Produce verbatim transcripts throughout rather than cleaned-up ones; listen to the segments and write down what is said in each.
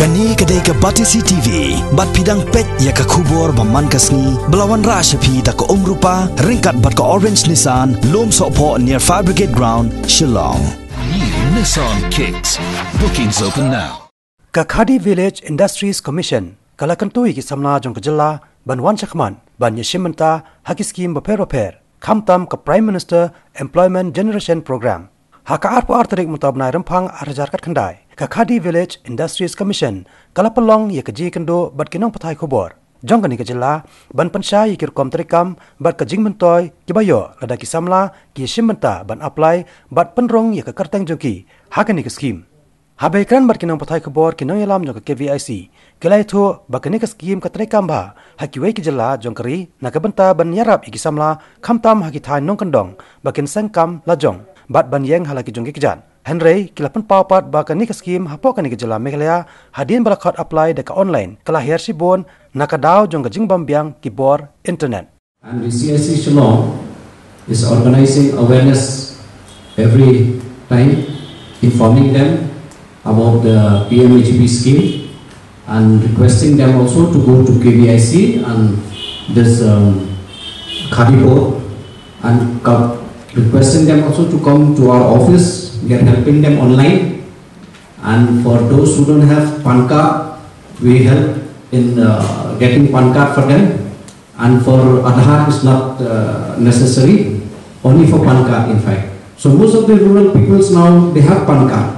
Kane ka dei ka Batesi T V, bad phi dang peit ïa ka khubor ba man ka sngi, ba la wanrah sha phi da ka Umrupa, ryngkat bad ka Orange Nissan, Lumsohphoh near Fire Brigade Ground, Shillong. New Nissan Kicks. Bookings open now. Ka Khadi Village Industries Commission ka la kyntu ïa ki samla jong ka jylla ban wan shakhmat ban ïashim bynta ha ki skim bapher bapher, khamtam ka Prime Minister Employment Generation Program. Ha ka arphew ar tarik mynta u bnai Rymphang ar hajar khatkhyndai, ka Khadi Village Industries Commission ka la pynlong ïa ka jingïakynduh bad ki nongpathai khubor jong kane ka jylla ban pynshai ïa ki rukom treikam bad ka jingmyntoi kiba ïoh lada ki samla ki ïashim bynta ban apply bad pynrung ïa ka kyrteng jong ki ha kane ka skim. Haba ïakren bad ki nongpathai khubor, ki nongïalam jong ka K V I C ki la ïathuh ba kane ka skim ka treikam bha ha kiwei ki jylla jong ka ri na ka bynta ban ïarap ïa ki samla, khamtam ha ki thaiñ nongkyndong ba kin seng kam lajong bad ban ïeng ha la ki jong ki kjat. Hynrei ki la pynpaw pat ba kane ka skim hapoh kane ka jylla Meghalaya hadien ba la khot apply da ka online ka la hiar shibun na ka daw jong ka jingbym biang ki bor internet. And the C I C Shillong is organizing awareness every time, informing them about the P M A G P scheme and requesting them also to go to K V I C and this, um, Khadi board, and co- requesting them also to come to our office. We are helping them online. And for those who don't have PAN card, we help in, uh, getting PAN card for them. And for Aadhaar, it's not, uh, necessary, only for PAN card, in fact. So most of the rural peoples now, they have PAN card.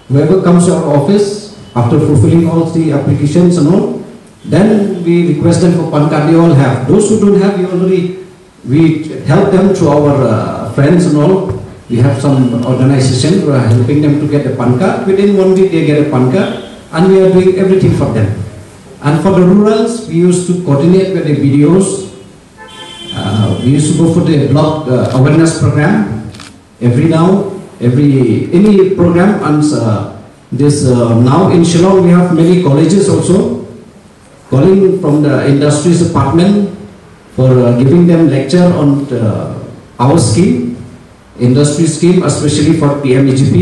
Whoever comes to our office, after fulfilling all the applications and all, then we request them for PAN card. They all have. Those who don't have, we already, we help them through our, uh, friends and all. We have some organization who are helping them to get a PAN card. Within one week, they get a PAN card. And we are doing everything for them. And for the rurals, we used to coordinate with the B D Os. Uh, we used to go for the block, uh, awareness program every now, every, any program. And, uh, this, uh, now in Shillong, we have many colleges also calling from the industries department for, uh, giving them lecture on, uh, our scheme, industry scheme, especially for P M A G P.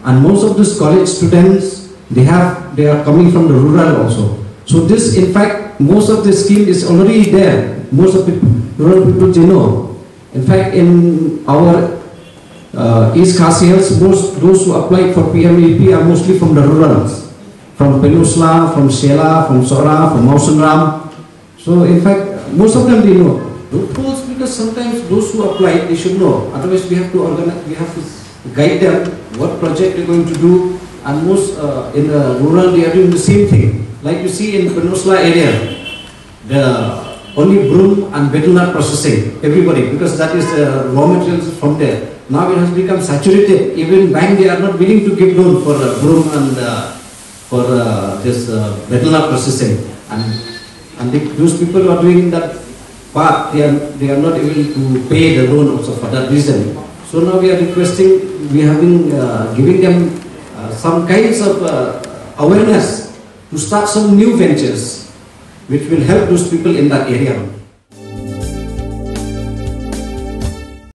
And most of these college students, they have, they are coming from the rural also. So this, in fact, most of the scheme is already there. Most of the rural people, they know. In fact, in our, uh, East Khasi Hills, most those who applied for P M A G P are mostly from the rurals, from Pynursla, from Shella, from Sohra, from Mawsynram. So in fact, most of them, they know. Loopholes, because sometimes those who apply, they should know. Otherwise, we have to organize, we have to guide them what project they're going to do. And most, uh, in the rural, they are doing the same thing. Like you see in Pynursla area, the only broom and betel nut processing, everybody, because that is the raw materials from there. Now it has become saturated. Even bank, they are not willing to give loan for, uh, broom and, uh, for, uh, this, uh, betel nut processing. And, and the, those people who are doing that part, they are, they are not able to pay the loan also for that reason. So now we are requesting, we have been, uh, giving them, uh, some kinds of, uh, awareness to start some new ventures which will help those people in that area.